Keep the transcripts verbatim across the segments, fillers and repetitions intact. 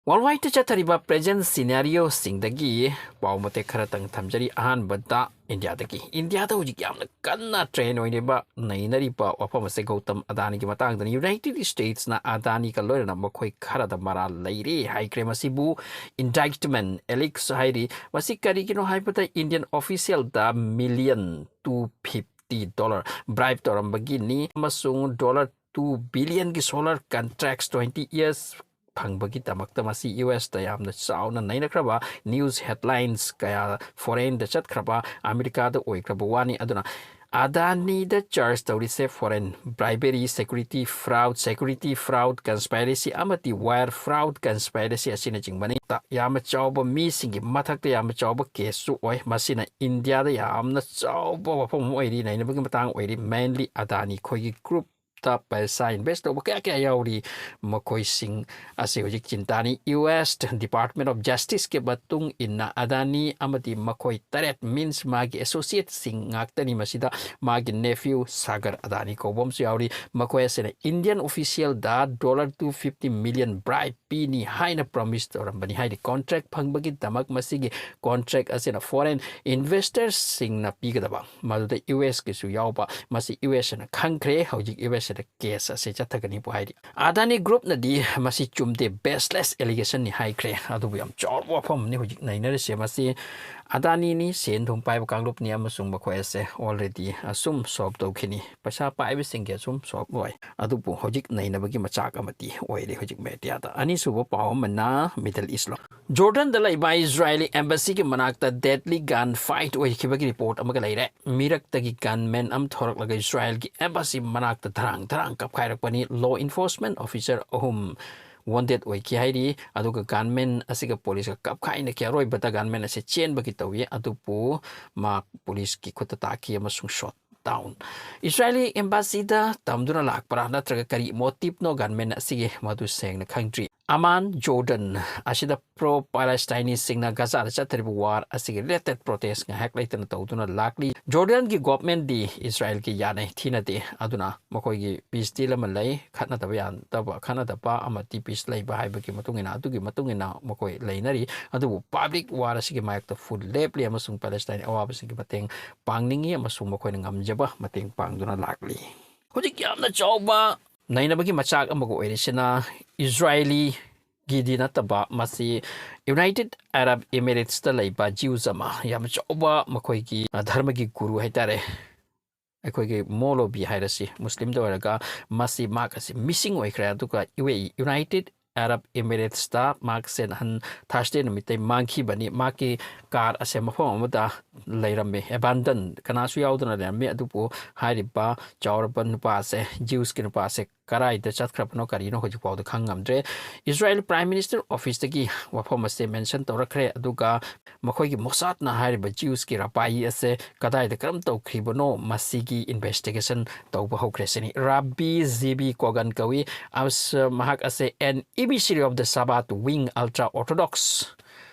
Worldwide ꯇ ꯆꯠꯊꯔꯤꯕ present scenario ꯁꯤꯡꯗꯒꯤ ꯄꯥꯎ ꯃꯇꯦꯛ ꯈꯔꯇꯪ ꯊꯝꯖꯔꯤ꯫ ꯑꯍꯥꯟꯕꯗ ꯏꯟꯗꯤꯌꯥꯗꯒꯤ꯫ ꯏꯟꯗꯤꯌꯥꯗ ꯍꯧꯖꯤꯛ ꯌꯥꯝꯅ ꯀꯟꯅ trend ꯑꯣꯏꯔꯤꯕ, ꯅꯩꯅꯔꯤꯕ ꯋꯥꯐꯝ ꯑꯁꯦ ꯒꯧꯇꯝ ꯑꯗꯥꯅꯤꯒꯤ ꯃꯇꯥꯡꯗꯅꯤ꯫ United States ꯅ ꯑꯗꯥꯅꯤꯒ ꯂꯣꯏꯅꯅ ꯃꯈꯣꯏ ꯈꯔꯗ ꯃꯔꯥꯜ ꯂꯩꯔꯦ ꯍꯥꯏꯈ꯭ꯔꯦ꯫ ꯃꯁꯤꯕꯨ indictment, alex ꯍꯥꯏꯔꯤ꯫ ꯃꯁꯤ ꯀꯔꯤꯒꯤꯅꯣ ꯍꯥꯏꯕꯗ Indian official ꯗ million two fifty dollar bribe ꯇꯧꯔꯝꯕꯒꯤꯅꯤ ꯑꯃꯁꯨꯡ dollar two billion ꯒꯤ solar contracts twenty years ꯐꯪꯕꯒꯤꯗꯃꯛꯇ꯫ ꯃꯁꯤ ꯌꯨ ꯑꯦꯁꯇ ꯌꯥꯝꯅ ꯆꯥꯎꯅ ꯅꯩꯅꯈ꯭ꯔꯕ news headlines ꯀꯌꯥ foreign ꯗ ꯆꯠꯈ꯭ꯔꯕ ꯑꯃꯦꯔꯤꯀꯥꯗ ꯑꯣꯏꯈ꯭ꯔꯕ ꯋꯥꯅꯤ꯫ ꯑꯗꯨꯅ ꯑꯗꯥꯅꯤꯗ charge ꯇꯧꯔꯤꯁꯦ foreign bribery, security fraud, security fraud conspiracy ꯑꯃꯗꯤ wire fraud conspiracy ꯑꯁꯤꯅꯆꯤꯡꯕꯅꯤ꯫ ꯇ-, ꯌꯥꯝꯅ ꯆꯥꯎꯕ ꯃꯤꯁꯤꯡꯒꯤ ꯃꯊꯛꯇ ꯌꯥꯝꯅ ꯆꯥꯎꯕ case ꯁꯨ ꯑꯣꯏ꯫ ꯃꯁꯤꯅ ꯏꯟꯗꯤꯌꯥꯗ ꯌꯥꯝꯅ ꯆꯥꯎꯕ ꯋꯥꯐꯝ ꯑꯃ ꯑꯣꯏꯔꯤ, ꯅꯩꯅꯕꯒꯤ ꯃꯇꯥꯡ ꯑꯣꯏꯔꯤ꯫ Mainly ꯑꯗꯥꯅꯤ ꯈꯣꯏꯒꯤ group ꯇ ꯄꯩꯁꯥ invest ꯇꯧꯕ ꯀꯌꯥ ꯀꯌꯥ ꯌꯥꯎꯔꯤ, ꯃꯈꯣꯏꯁꯤꯡ ꯑꯁꯤ ꯍꯧꯖꯤꯛ ꯆꯤꯟꯇꯥꯅꯤ꯫ U S Department of Justice ꯀꯤ ꯃꯇꯨꯡ ꯏꯟꯅ ꯑꯗꯥꯅꯤ ꯑꯃꯗꯤ ꯃꯈꯣꯏ ꯇꯔꯦꯠ, means ꯃꯥꯒꯤ associate ꯁꯤꯡ ꯉꯥꯛꯇꯅꯤ꯫ ꯃꯁꯤꯗ ꯃꯥꯒꯤ nephew ꯁꯥꯒꯔ ꯑꯗꯥꯅꯤ ꯀꯧꯕ ꯑꯃꯁꯨ ꯌꯥꯎꯔꯤ꯫ ꯃꯈꯣꯏ ꯑꯁꯤꯅ Indian official ꯗ dollar two fifty million bribe ꯄꯤꯅꯤ ꯍꯥꯏꯅ promise ꯇꯧꯔꯝꯕꯅꯤ ꯍꯥꯏꯔꯤ꯫ Contract ꯐꯪꯕꯒꯤꯗꯃꯛ ꯃꯁꯤꯒꯤ contract ꯑꯁꯤꯅ foreign investors ꯁꯤꯡꯅ ꯄꯤꯒꯗꯕ, ꯃꯗꯨꯗ ꯌꯨ ꯑꯦꯁ ꯀꯤꯁꯨ ꯌꯥꯎꯕ꯫ ꯃꯁꯤ ꯌꯨ ꯑꯦꯁ ꯅ ꯈꯪꯈ꯭ꯔꯦ꯫ ꯍꯧꯖꯤꯛ ꯌꯨ ꯑꯦꯁ ꯗ case ꯑꯁꯤ ꯆꯠꯊꯒꯅꯤꯕꯨ ꯍꯥꯏꯔꯤ꯫ ꯑꯗꯥꯅꯤ group ꯅꯗꯤ ꯃꯁꯤ ꯆꯨꯝꯗꯦ, baseless allegation ꯅꯤ ꯍꯥꯏꯈ꯭ꯔꯦ꯫ ꯑꯗꯨꯕꯨ ꯌꯥꯝ ꯆꯥꯎꯕ ꯋꯥꯐꯝ ꯑꯃꯅꯤ ꯍꯧꯖꯤꯛ ꯅꯩꯅꯔꯤꯁꯦ꯫ ꯃꯁꯤ ꯑꯗꯥꯅꯤꯅꯤ, ꯁꯦꯟ ꯊꯨꯝ ꯄꯥꯏꯕ ꯀꯥꯡꯂꯨꯞꯅꯤ ꯑꯃꯁꯨꯡ ꯃꯈꯣꯏ ꯑꯁꯦ already ꯑꯁꯨꯝ solve ꯇꯧꯈꯤꯅꯤ꯫ ꯄꯩꯁꯥ ꯄꯥꯏꯕꯁꯤꯡꯒꯤ ꯑꯁꯨꯝ solve ꯑꯣꯏ꯫ ꯑꯗꯨꯕꯨ ꯍꯧꯖꯤꯛ ꯅꯩꯅꯕꯒꯤ ꯃꯆꯥꯛ ꯑꯃꯗꯤ ꯑꯣꯏꯔꯦ ꯍꯧꯖꯤꯛ media ꯗ꯫ ꯑꯅꯤꯁꯨꯕ ꯄꯥꯎ ꯑꯃꯅ Middle East ꯂꯣꯝ꯫ Jordan ꯗ ꯂꯩꯕ Israeli embassy ꯒꯤ ꯃꯅꯥꯛꯇ deadly gun fight ꯑꯣꯏꯈꯤꯕꯒꯤ report ꯑꯃꯒ ꯂꯩꯔꯦ꯫ ꯃꯤꯔꯛꯇꯒꯤ gunman ꯑꯃ ꯊꯣꯔꯛꯂꯒ ꯏꯁꯔꯥꯏꯜꯒꯤ embassy ꯃꯅꯥꯛꯇ ꯙꯔꯥꯡ ꯙꯔꯥꯡ ꯀꯥꯞꯈꯥꯏꯔꯛꯄꯅꯤ꯫ Law enforcement officer ꯑꯍꯨꯝ wounded ꯑꯣꯏꯈꯤ ꯍꯥꯏꯔꯤ꯫ ꯑꯗꯨꯒ gunman ꯑꯁꯤꯒ ꯄꯨꯂꯤꯁꯀ ꯀꯥꯞꯈꯥꯏꯅꯈꯤ꯫ ꯑꯔꯣꯏꯕꯗ gunman ꯑꯁꯤ ꯆꯦꯟꯕꯒꯤ ꯇꯧꯏ, ꯑꯗꯨꯕꯨ ꯃꯥ ꯄꯨꯂꯤꯁꯀꯤ ꯈꯨꯠꯇ ꯇꯥꯈꯤ ꯑꯃꯁꯨꯡ shot down꯫ ꯏꯁꯔꯥꯏꯂꯤ embassy ꯗ ꯇꯝꯗꯨꯅ ꯂꯥꯛꯄ꯭ꯔꯥ ꯅꯠꯇ꯭ꯔꯒ ꯀꯔꯤ motive ꯅꯣ gunman ꯑꯁꯤꯒꯤ, ꯃꯗꯨ ꯁꯦꯡꯅ ꯈꯪꯗ꯭ꯔꯤ꯫ ꯑꯃꯥꯟ, ꯖꯣꯔꯗꯟ ꯑꯁꯤꯗ ꯄ꯭ꯔꯣ ꯄꯦꯂꯦꯁꯇꯥꯏꯅꯤꯁꯁꯤꯡꯅ ꯒꯖꯥꯗ ꯆꯠꯊꯔꯤꯕ ꯋꯥꯔ ꯑꯁꯤꯒꯤ ꯔꯤꯂꯦꯇꯦꯗ ꯄ꯭ꯔꯣꯇꯦꯁ ꯉꯥꯏꯍꯥꯛ ꯂꯩꯇꯅ ꯇꯧꯗꯨꯅ ꯂꯥꯛꯂꯤ꯫ ꯖꯣꯔꯗꯟꯒꯤ ꯒꯣꯚꯔꯟꯃꯦꯟꯠꯗꯤ ꯏꯁꯔꯥꯌꯦꯜꯒꯤ ꯌꯥꯅꯩ ꯊꯤꯅꯗꯦ, ꯑꯗꯨꯅ ꯃꯈꯣꯏꯒꯤ ꯄꯤꯁ ꯗꯤꯜ ꯑꯃ ꯂꯩ, ꯈꯠꯅꯗꯕ ꯌꯥꯗꯕ, ꯈꯠꯅꯗꯕ ꯑꯃꯗꯤ ꯄꯤꯁ ꯂꯩꯕ ꯍꯥꯏꯕꯒꯤ ꯃꯇꯨꯡ ꯏꯟꯅ, ꯑꯗꯨꯒꯤ ꯃꯇꯨꯡ ꯏꯟꯅ ꯃꯈꯣꯏ ꯂꯩꯅꯔꯤ꯫ ꯑꯗꯨꯕꯨ ꯄꯕ꯭ꯂꯤꯛ ꯋꯥꯔ ꯑꯁꯤꯒꯤ ꯃꯥꯌꯣꯛꯇ ꯐꯨꯜ ꯂꯦꯞꯂꯤ ꯑꯃꯁꯨꯡ ꯄꯦꯂꯦꯁꯇꯥꯏꯟ ꯑꯋꯥꯕꯁꯤꯡꯒꯤ ꯃꯇꯦꯡ ꯄꯥꯡꯅꯤꯡꯏ ꯑꯃꯁꯨꯡ ꯃꯈꯣꯏꯅ ꯉꯝꯖꯕ ꯃꯇꯦꯡ ꯄꯥꯡꯗꯨꯅ ꯂꯥꯛꯂꯤ꯫ ꯍꯧꯖꯤꯛ ꯌꯥꯝꯅ ꯆꯥꯎꯕ ꯅꯩꯅꯕꯒꯤ ꯃꯆꯥꯛ ꯑꯃꯒ ꯑꯣꯏꯔꯤꯁꯤꯅ ꯏꯁꯔꯥꯌꯦꯂꯤꯒꯤꯗꯤ ꯅꯠꯇꯕ, ꯃꯁꯤ ꯌꯨꯅꯥꯏꯇꯦꯗ ꯑꯔꯕ ꯏꯃꯤꯔꯦꯠꯁꯇ ꯂꯩꯕ ꯖ꯭ꯌꯨꯁ ꯑꯃ, ꯌꯥꯝꯅ ꯆꯥꯎꯕ ꯃꯈꯣꯏꯒꯤ, ꯑ, ꯙꯔꯃꯒꯤ ꯒꯨꯔꯨ ꯍꯥꯏꯇꯥꯔꯦ, ꯑꯩꯈꯣꯏꯒꯤ ꯃꯣꯂꯣꯕꯤ ꯍꯥꯏꯔꯁꯤ, ꯃꯨꯁꯂꯤꯝꯗ ꯑꯣꯏꯔꯒ, ꯃꯁꯤ ꯃꯍꯥꯛ ꯑꯁꯤ ꯃꯤꯁꯤꯡ ꯑꯣꯏꯈ꯭ꯔꯦ꯫ ꯑꯗꯨꯒ ꯌꯨ ꯑꯦ ꯏ, ꯌꯨꯅꯥꯏꯇꯦꯗ ꯑꯔꯕ ꯏꯃꯤꯔꯦꯠꯁꯇ ꯃꯍꯥꯛꯁꯦ ꯅꯍꯥꯟ ꯊꯥꯔꯁꯗꯦ ꯅꯨꯃꯤꯠꯇꯩ ꯃꯥꯡꯈꯤꯕꯅꯤ꯫ ꯃꯍꯥꯛꯀꯤ ꯀꯥꯔ ꯑꯁꯦ ꯃꯐꯝ ꯑꯃꯗ ꯂꯩꯔꯝꯃꯤ, ꯑꯦꯕꯥꯟꯗꯟ, ꯀꯅꯥꯁꯨ ꯌꯥꯎꯗꯅ ꯂꯩꯔꯝꯃꯤ꯫ ꯑꯗꯨꯕꯨ ꯍꯥꯏꯔꯤꯕ ꯆꯥꯎꯔꯕ ꯅꯨꯄꯥ ꯑꯁꯦ, ꯖ꯭ꯌꯨꯁꯀꯤ ꯅꯨꯄꯥ ꯑꯁꯦ ꯀꯔꯥꯏꯗ ꯆꯠꯈ꯭ꯔꯕꯅꯣ, ꯀꯔꯤꯅꯣ, ꯍꯧꯖꯤꯛ ꯐꯥꯎꯗ ꯈꯪ ꯉꯝꯗ꯭ꯔꯦ꯫ ꯏꯁꯔꯥꯌꯦꯜ ꯄ꯭ꯔꯥꯏꯝ ꯃꯤꯅꯤꯁꯇꯔ ꯑꯣꯐꯤꯁꯇꯒꯤ ꯋꯥꯐꯝ ꯑꯁꯦ ꯃꯦꯟꯁꯟ ꯇꯧꯔꯛꯈ꯭ꯔꯦ, ꯑꯗꯨꯒ ꯃꯈꯣꯏꯒꯤ ꯃꯣꯁꯥꯗꯅ ꯍꯥꯏꯔꯤꯕ ꯖ꯭ꯌꯨꯁꯀꯤ ꯔꯕꯥꯏ ꯑꯁꯦ ꯀꯗꯥꯏꯗ ꯀꯔꯝ ꯇꯧꯈ꯭ꯔꯤꯕꯅꯣ, ꯃꯁꯤꯒꯤ ꯏꯟꯚꯦꯁꯇꯤꯒꯦꯁꯟ ꯇꯧꯕ ꯍꯧꯈ꯭ꯔꯦ ꯁꯤꯅꯤ꯫ ꯔꯥꯕꯤ ꯖꯤ ꯕꯤ ꯀꯣꯒꯟ ꯀꯧꯏ꯫ ꯑꯁ, ꯃꯍꯥꯛ ꯑꯁꯦ an emissary of the Sabbath wing, ultra Orthodox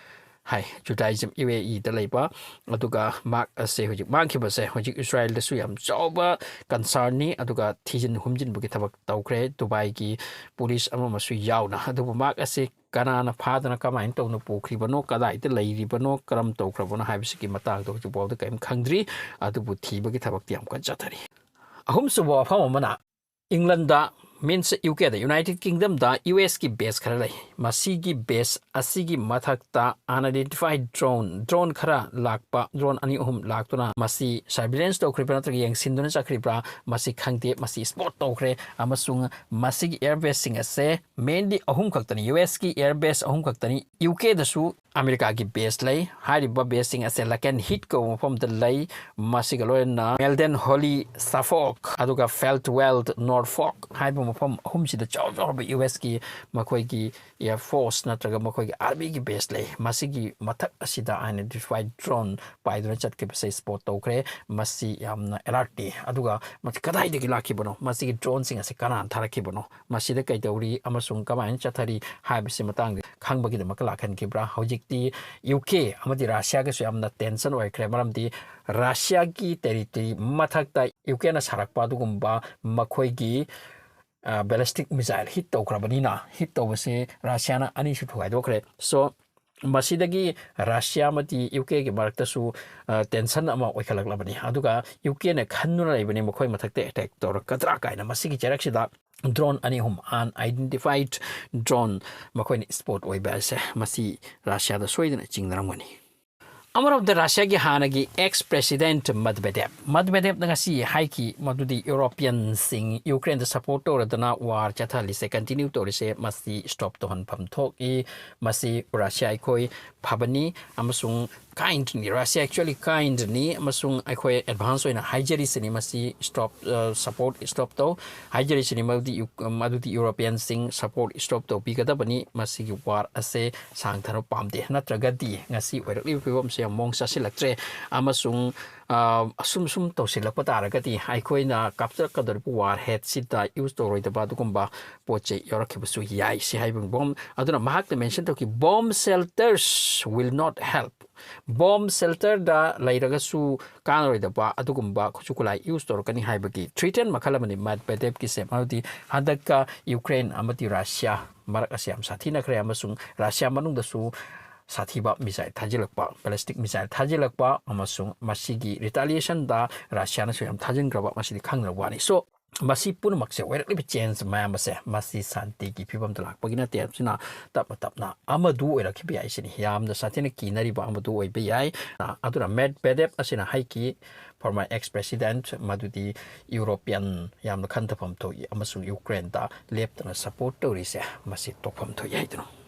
high, Judaism, U ꯑꯦ ꯏꯗ ꯂꯩꯕ꯫ ꯑꯗꯨꯒ ꯃꯍꯥꯛ ꯑꯁꯦ ꯍꯧꯖꯤꯛ ꯃꯥꯡꯈꯤꯕꯁꯦ ꯍꯧꯖꯤꯛ ꯏꯁꯔꯥꯌꯦꯜꯗꯁꯨ ꯌꯥꯝ ꯆꯥꯎꯕ ꯀꯟꯁꯔꯟꯅꯤ, ꯑꯗꯨꯒ ꯊꯤꯖꯤꯟ ꯍꯨꯝꯖꯤꯟꯕꯒꯤ ꯊꯕꯛ ꯇꯧꯈ꯭ꯔꯦ, ꯗꯨꯕꯥꯏꯒꯤ ꯄꯨꯂꯤꯁ ꯑꯃ ꯑꯃꯁꯨ ꯌꯥꯎꯅ꯫ ꯑꯗꯨꯕꯨ ꯃꯍꯥꯛ ꯑꯁꯦ ꯀꯅꯥꯅ ꯐꯥꯗꯅ ꯀꯃꯥꯏꯅ ꯇꯧꯅ ꯄꯨꯈ꯭ꯔꯤꯕꯅꯣ, ꯀꯗꯥꯏꯗ ꯂꯩꯔꯤꯕꯅꯣ, ꯀꯔꯝ ꯇꯧꯈ꯭ꯔꯕꯅꯣ ꯍꯥꯏꯕꯁꯤꯒꯤ ꯃꯇꯥꯡꯗ ꯍꯧꯖꯤꯛ ꯐꯥꯎꯗ ꯀꯔꯤꯝ ꯈꯪꯗ꯭ꯔꯤ꯫ ꯑꯗꯨꯕꯨ ꯊꯤꯕꯒꯤ ꯊꯕꯛꯇꯤ ꯌꯥꯝ ꯀꯟꯅ ꯆꯠꯊꯔꯤ꯫ ꯑꯍꯨꯝꯁꯨꯕ ꯋꯥꯐꯝ ꯑꯃꯅ, England, means U ꯀꯦꯗ, United ꯀꯤꯡꯗꯝꯗ U ꯑꯦꯁꯀꯤ ꯕꯦꯁ ꯈꯔ ꯂꯩ꯫ ꯃꯁꯤꯒꯤ ꯕꯦꯁ ꯑꯁꯤꯒꯤ ꯃꯊꯛꯇ unidentified drone, drone ꯈꯔ ꯂꯥꯛꯄ, drone ꯑꯅꯤ ꯑꯍꯨꯝ ꯂꯥꯛꯇꯨꯅ ꯃꯁꯤ ꯁꯔꯚꯤꯂꯦꯟꯁ ꯇꯧꯈ꯭ꯔꯤꯕ꯭ꯔꯥ ꯅꯠꯇ꯭ꯔꯒ ꯌꯦꯡꯁꯤꯟꯗꯨꯅ ꯆꯠꯈ꯭ꯔꯤꯕ꯭ꯔꯥ, ꯃꯁꯤ ꯈꯪꯗꯦ꯫ ꯃꯁꯤ ꯁ꯭ꯄꯣꯠ ꯇꯧꯈ꯭ꯔꯦ ꯑꯃꯁꯨꯡ ꯃꯁꯤꯒꯤ ꯑꯦꯌꯔ ꯕꯦꯁꯁꯤꯡ ꯑꯁꯦ mainly ꯑꯍꯨꯝ ꯈꯛꯇꯅꯤ, ꯌꯨ ꯑꯦꯁꯀꯤ ꯑꯦꯌꯔ ꯕꯦꯁ ꯑꯍꯨꯝ ꯈꯛꯇꯅꯤ꯫ ꯌꯨ ꯀꯦꯗꯁꯨ ꯑꯃꯦꯔꯤꯀꯥꯒꯤ ꯕꯦꯁ ꯂꯩ꯫ ꯍꯥꯏꯔꯤꯕ ꯕꯦꯁꯁꯤꯡ ꯑꯁꯦ ꯂꯀꯦꯟ ꯍꯤꯠ ꯀꯧꯕ ꯃꯐꯝꯗ ꯂꯩ꯫ ꯃꯁꯤꯒ ꯂꯣꯏꯅꯅ ꯃꯦꯜꯗꯦꯟ ꯍꯣꯂꯤ ꯁꯐꯣꯛ ꯑꯗꯨꯒ ꯐꯦꯜꯠꯋꯦꯜ ꯅꯣꯔꯐꯣꯛ ꯍꯥꯏꯕ ꯃꯐꯝ ꯑꯍꯨꯝꯁꯤꯗ ꯆꯥꯎ ꯆꯥꯎꯔꯕ ꯌꯨ ꯑꯦꯁꯀꯤ ꯃꯈꯣꯏꯒꯤ ꯑꯦꯌꯔ ꯐꯣꯔꯁ ꯅꯠꯇ꯭ꯔꯒ ꯃꯈꯣꯏꯒꯤ ꯑꯥꯔꯃꯤꯒꯤ ꯕꯦꯁ ꯂꯩ꯫ ꯃꯁꯤꯒꯤ ꯃꯊꯛ ꯑꯁꯤꯗ ꯑꯥꯏꯗꯦꯟꯇꯤꯐꯥꯏ ꯗ꯭ꯔꯣꯟ ꯄꯥꯏꯗꯨꯅ ꯆꯠꯈꯤꯕꯁꯦ ꯁ꯭ꯄꯣꯠ ꯇꯧꯈ꯭ꯔꯦ꯫ ꯃꯁꯤ ꯌꯥꯝꯅ ꯑꯦꯂꯔꯠꯅꯤ꯫ ꯑꯗꯨꯒ ꯃꯁꯤ ꯀꯗꯥꯏꯗꯒꯤ ꯂꯥꯛꯈꯤꯕꯅꯣ, ꯃꯁꯤꯒꯤ ꯗ꯭ꯔꯣꯟꯁꯤꯡ ꯑꯁꯤ ꯀꯅꯥꯅ ꯊꯥꯔꯛꯈꯤꯕꯅꯣ, ꯃꯁꯤꯗ ꯀꯩꯗꯧꯔꯤ ꯑꯃꯁꯨꯡ ꯀꯃꯥꯏꯅ ꯆꯠꯊꯔꯤ ꯍꯥꯏꯕꯁꯤ ꯃꯇꯥꯡꯗ ꯈꯪꯕꯒꯤꯗꯃꯛ ꯂꯥꯛꯍꯟꯈꯤꯕ꯭ꯔꯥ? ꯍꯧꯖꯤꯛꯇꯤ ꯌꯨ ꯀꯦ ꯑꯃꯗꯤ ꯔꯁꯤꯌꯥꯒꯁꯨ ꯌꯥꯝꯅ ꯇꯦꯟꯁꯟ ꯑꯣꯏꯈ꯭ꯔꯦ꯫ ꯃꯔꯝꯗꯤ ꯔꯁꯤꯌꯥꯒꯤ ꯇꯦꯔꯤꯇꯣꯔꯤ ꯃꯊꯛꯇ ꯌꯨ ꯀꯦꯅ ꯁꯥꯔꯛꯄ ꯑꯗꯨꯒꯨꯝꯕ ꯃꯈꯣꯏꯒꯤ ꯕꯦꯂꯤꯁꯇꯤꯛ ꯃꯤꯁꯥꯏꯜ ꯍꯤꯠ ꯇꯧꯈ꯭ꯔꯕꯅꯤꯅ, ꯍꯤꯠ ꯇꯧꯕꯁꯦ ꯔꯁꯤꯌꯥꯅ ꯑꯅꯤꯁꯨ ꯊꯨꯒꯥꯏꯗꯣꯛꯈ꯭ꯔꯦ꯫ ꯁꯣ ꯃꯁꯤꯗꯒꯤ ꯔꯁꯤꯌꯥ ꯑꯃꯗꯤ ꯌꯨ ꯀꯦꯒꯤ ꯃꯔꯛꯇꯁꯨ ꯇꯦꯟꯁꯟ ꯑꯃ ꯑꯣꯏꯈꯠꯂꯛꯂꯕꯅꯤ꯫ ꯑꯗꯨꯒ ꯌꯨ ꯀꯦꯅ ꯈꯟꯗꯨꯅ ꯂꯩꯕꯅꯤ ꯃꯈꯣꯏ ꯃꯊꯛꯇ ꯑꯦꯇꯦꯛ ꯇꯧꯔꯛꯀꯗ꯭ꯔꯥ ꯀꯥꯏꯅ꯫ ꯃꯁꯤꯒꯤ ꯆꯩꯔꯛꯁꯤꯗ ꯗ꯭ꯔꯣꯟ ꯑꯅꯤ ꯑꯍꯨꯝ, ꯑꯟꯑꯥꯏꯗꯦꯟꯇꯤꯐꯥꯏꯠ ꯗ꯭ꯔꯣꯟ ꯃꯈꯣꯏꯅ ꯁ꯭ꯄꯣꯠ ꯑꯣꯏꯕ ꯑꯁꯦ, ꯃꯁꯤ ꯔꯁꯤꯌꯥꯗ ꯁꯣꯏꯗꯅ ꯆꯤꯡꯅꯔꯝꯒꯅꯤ꯫ ꯑꯃꯔꯣꯝꯗ ꯔꯁꯤꯌꯥꯒꯤ ꯍꯥꯟꯅꯒꯤ ꯑꯦꯛꯁ ꯄ꯭ꯔꯦꯁꯤꯗꯦꯟꯠ ꯃꯗꯚꯦꯗꯦꯞ, ꯃꯗꯚꯦꯗꯦꯞꯅ ꯉꯁꯤ ꯍꯥꯏꯈꯤ ꯃꯗꯨꯗꯤ ꯌꯨꯔꯣꯄꯤꯌꯟꯁꯤꯡ ꯌꯨꯀ꯭ꯔꯦꯟꯗ ꯁꯄꯣꯔꯠ ꯇꯧꯔꯗꯅ ꯋꯥꯔ ꯆꯠꯊꯍꯜꯂꯤꯁꯦ, ꯀꯟꯇꯤꯅ꯭ꯌꯨ ꯇꯧꯔꯤꯁꯦ, ꯃꯁꯤ ꯁ꯭ꯇꯣꯞ ꯇꯧꯍꯟꯐꯝ ꯊꯣꯛꯏ꯫ ꯃꯁꯤ ꯔꯁꯤꯌꯥ ꯑꯩꯈꯣꯏ ꯐꯕꯅꯤ ꯑꯃꯁꯨꯡ ꯀꯥꯏꯟꯗꯅꯤ, ꯔꯁꯤꯌꯥ ꯑꯦꯛꯆꯨꯋꯦꯂꯤ ꯀꯥꯏꯟꯗꯅꯤ ꯑꯃꯁꯨꯡ ꯑꯩꯈꯣꯏ ꯑꯦꯗꯚꯥꯟꯁ ꯑꯣꯏꯅ ꯍꯥꯏꯖꯔꯤꯁꯤꯅꯤ꯫ ꯃꯁꯤ ꯁ꯭ꯇꯣꯞ, ꯁꯄꯣꯔꯠ ꯁ꯭ꯇꯣꯞ ꯇꯧ ꯍꯥꯏꯖꯔꯤꯁꯤꯅꯤ꯫ ꯃꯗꯨꯗꯤ ꯌꯨ-, ꯃꯗꯨꯗꯤ ꯌꯨꯔꯣꯄꯤꯌꯟꯁꯤꯡ ꯁꯄꯣꯔꯠ ꯁ꯭ꯇꯣꯞ ꯇꯧꯕꯤꯒꯗꯕꯅꯤ꯫ ꯃꯁꯤꯒꯤ ꯋꯥꯔ ꯑꯁꯦ ꯁꯥꯡꯊꯅ ꯄꯥꯝꯗꯦ꯫ ꯅꯠꯇ꯭ꯔꯒꯗꯤ ꯉꯁꯤ ꯑꯣꯏꯔꯛꯂꯤꯕ ꯐꯤꯕꯝꯁꯦ ꯌꯥꯝ ꯃꯑꯣꯡ ꯆꯥꯁꯤꯜꯂꯛꯇ꯭ꯔꯦ ꯑꯃꯁꯨꯡ, ꯑ, ꯑꯁꯨꯝ ꯁꯨꯝ ꯇꯧꯁꯤꯜꯂꯛꯄ ꯇꯥꯔꯒꯗꯤ ꯑꯩꯈꯣꯏꯅ ꯀꯥꯞꯆꯔꯛꯀꯗꯧꯔꯤꯕ ꯋꯥꯔ ꯍꯦꯠꯁꯤꯗ ꯌꯨꯁ ꯇꯧꯔꯣꯏꯗꯕ ꯑꯗꯨꯒꯨꯝꯕ ꯄꯣꯠ ꯆꯩ ꯌꯥꯎꯔꯛꯈꯤꯕꯁꯨ ꯌꯥꯏ꯫ ꯁꯤ ꯍꯥꯏꯕ ꯕꯣꯝ ꯑꯗꯨꯅ ꯃꯍꯥꯛꯅ ꯃꯦꯟꯁꯟ ꯇꯧꯈꯤ, "Bomb shelters will not help." Bomb ꯁꯦꯜꯇꯔꯗ ꯂꯩꯔꯒꯁꯨ ꯀꯥꯟꯅꯔꯣꯏꯗꯕ ꯑꯗꯨꯒꯨꯝꯕ ꯈꯨꯠꯁꯨ ꯈꯨꯠꯂꯥꯏ ꯌꯨꯁ ꯇꯧꯔꯛꯀꯅꯤ ꯍꯥꯏꯕꯒꯤ ꯊ꯭ꯔꯤꯇꯟ ꯃꯈꯜ ꯑꯃꯅꯤ ꯃꯦꯗꯚꯦꯗꯦꯞꯀꯤꯁꯦ꯫ ꯃꯔꯝꯗꯤ ꯍꯟꯗꯛꯀ ꯌꯨꯀ꯭ꯔꯦꯟ ꯑꯃꯗꯤ ꯔꯁꯤꯌꯥ ꯃꯔꯛ ꯑꯁꯤ ꯌꯥꯝ ꯁꯥꯊꯤꯅꯈ꯭ꯔꯦ ꯑꯃꯁꯨꯡ ꯔꯁꯤꯌꯥ ꯃꯅꯨꯡꯗꯁꯨ ꯁꯥꯊꯤꯕ ꯃꯤꯁꯥꯏꯜ ꯊꯥꯖꯤꯜꯂꯛꯄ, ꯕꯦꯂꯤꯁꯇꯤꯛ ꯃꯤꯁꯥꯏꯜ ꯊꯥꯖꯤꯜꯂꯛꯄ ꯑꯃꯁꯨꯡ ꯃꯁꯤꯒꯤ ꯔꯤꯇꯥꯂꯤꯌꯦꯁꯟꯗ ꯔꯁꯤꯌꯥꯅꯁꯨ ꯌꯥꯝ ꯊꯥꯖꯤꯟꯈ꯭ꯔꯕ, ꯃꯁꯤꯗꯤ ꯈꯪꯅꯕ ꯋꯥꯅꯤ꯫ ꯁꯣ, ꯃꯁꯤ ꯄꯨꯝꯅꯃꯛꯁꯦ, ꯑꯣꯏꯔꯛꯂꯤꯕ ꯆꯦꯟꯖ ꯃꯌꯥꯝ ꯑꯁꯦ, ꯃꯁꯤ ꯁꯥꯟꯇꯤꯒꯤ ꯐꯤꯕꯝꯗ ꯂꯥꯛꯄꯒꯤ ꯅꯠꯇꯦ꯫ ꯃꯁꯤꯅ ꯇꯞꯅ ꯇꯞꯅ ꯑꯃꯗꯨ ꯑꯣꯏꯔꯛꯈꯤꯕ ꯌꯥꯏ ꯁꯤꯅꯤ꯫ ꯌꯥꯝꯅ ꯁꯥꯊꯤꯅ ꯀꯤꯅꯔꯤꯕ ꯑꯃꯗꯨ ꯑꯣꯏꯕ ꯌꯥꯏ꯫ ꯑ, ꯑꯗꯨꯅ ꯃꯦꯗꯚꯦꯗꯦꯞ ꯑꯁꯤꯅ ꯍꯥꯏꯈꯤ, ꯐꯣꯔꯃꯔ ꯑꯦꯛꯁ ꯄ꯭ꯔꯦꯁꯤꯗꯦꯟꯠ, ꯃꯗꯨꯗꯤ ꯌꯨꯔꯣꯄꯤꯌꯟ ꯌꯥꯝꯅ ꯈꯟꯊꯐꯝ ꯊꯣꯛꯏ ꯑꯃꯁꯨꯡ ꯌꯨꯀ꯭ꯔꯦꯟꯗ ꯂꯦꯞꯇꯅ ꯁꯄꯣꯔꯠ ꯇꯧꯔꯤꯁꯦ ꯃꯁꯤ ꯇꯣꯛꯐꯝ ꯊꯣꯛꯏ ꯍꯥꯏꯗꯨꯅ꯫